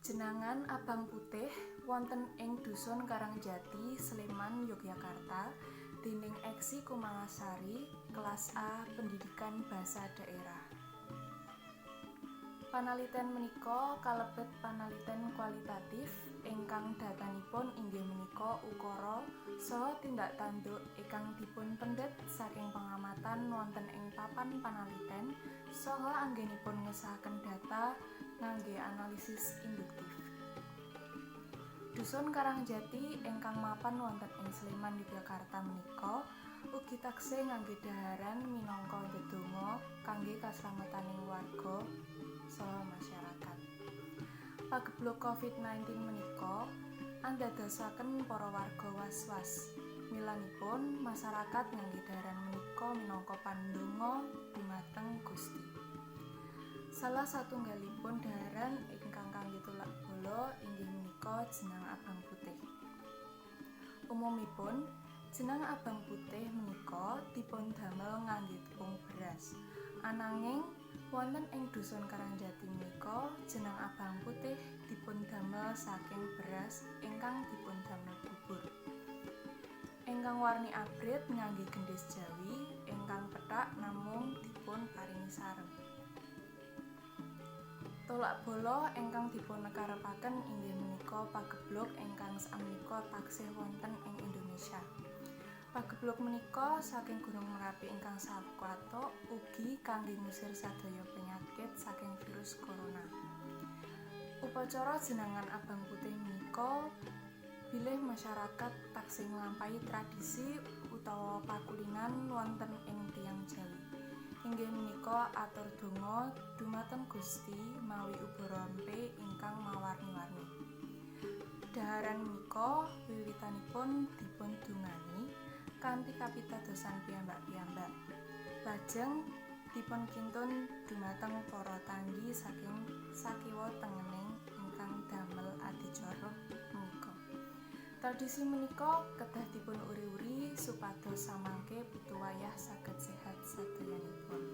Jenangan Abang Putih wonten ing Dusun Karangjati, Sleman, Yogyakarta dening Eksi Kumalasari, kelas A Pendidikan Basa Daerah. Panaliten menika kalebet panaliten kualitatif ingkang datanipun inggih menika ukara saha tindak tanduk ingkang dipunpendhet saking pengamatan wonten ing papan panaliten saha anggenipun ngesahaken data ngangge analisis induktif. Dusun Karangjati ingkang mapan wonten ing Sleman, Yogyakarta menika ugi taksih ngangge dhaharan minangka dedonga kangge kaslametaning warga saha masyarakat. Pagebluk Covid-19 menika andadosaken para warga was-was. Milanipun masyarakat ngangge dhaharan menika minangka pandonga dumateng Gusti. Salah satunggalipun dhaharan ingkang kangge tolak bala inggih menika jenang abang putih. Umumipun, jenang abang putih menika dipundamel ngangge tepung beras. Ananging wonten ing Dusun Karangjati menika jenang abang putih dipundamel saking beras ingkang dipundamel bubur. Ingkang warni abrit ngangge gendhis jawi, ingkang pethak namung dipun paringi sarem. Tolak bala ingkang dipunkarepaken inggih menika pagebluk ingkang sakmenika taksih wonten ing Indonesia. Pagebluk menika saking Gunung Merapi ingkang sawatuk ugi kangge ngusir sadaya penyakit saking virus corona. Upacara jenangan abang putih menika bilih masyarakat taksih nglampahi tradisi utawa pakulinan wonten ing tiyang Jawi. Inggih menika atur donga dumateng Gusti mawi ubarampe ingkang mawarni-warni. Dhaharan menika wiwitanipun dipundungani kanthi kapitadosan piyambak-piyambak. Lajeng dipunkintun dumateng para tanggi saking sakiwa tengening ingkang damel adicara menika. Tradisi menika kedah dipun uri-uri supados samangke putu wayah saged sehat sadayanipun.